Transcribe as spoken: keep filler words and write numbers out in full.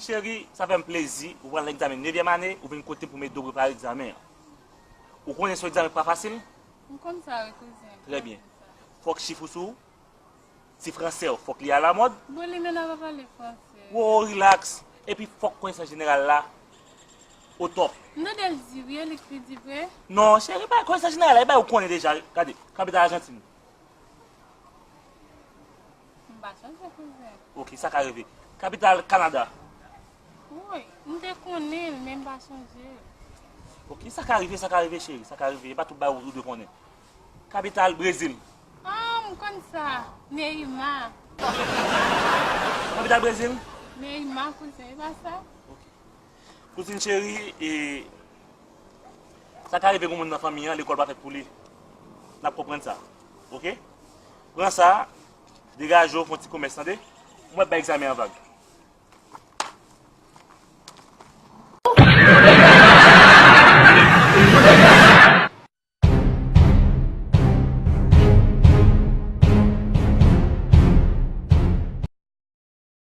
Cheri, sa fè m plezi, ou pral nan egzamen nevyèm ane, ou vin kote m pou m ede w prepare egzamen an. Ou konnen se yon egzamen ki pa fasil? M konn sa, wi, kouzen. Trè byen. Fòk chif ou sou, ti franse w, fòk li alamòd. Bon, li menm pa pale franse. Wo, rilaks. Epi fòk konesans jeneral la o top. M tande l di wi, li kredi vre. Non, cheri, pa konesans jeneral la, e bay ou konnen deja. Gade, kapital Ajantin. M pa sonje, kouzen. Ok, sa ka rive. Kapital Kanada. Wi, m te konnen l, men m pa sonje l. Ok, sa ka rive, sa ka rive, cheri, sa ka rive. E pa tout bagay ou, ou dwe konnen. Kapital Brezil. Ah, m konn sa. Neima. Kapital Brezil? Neima, kouzen, e pa sa? Ok. Kouzin cheri, e, sa ka rive gen moun nan fanmi an, lekòl pa fèt pou li. N ap konprann sa. Ok? Pran sa, degaje w, fè yon ti komès, tande? Mwen bay egzamen an vag.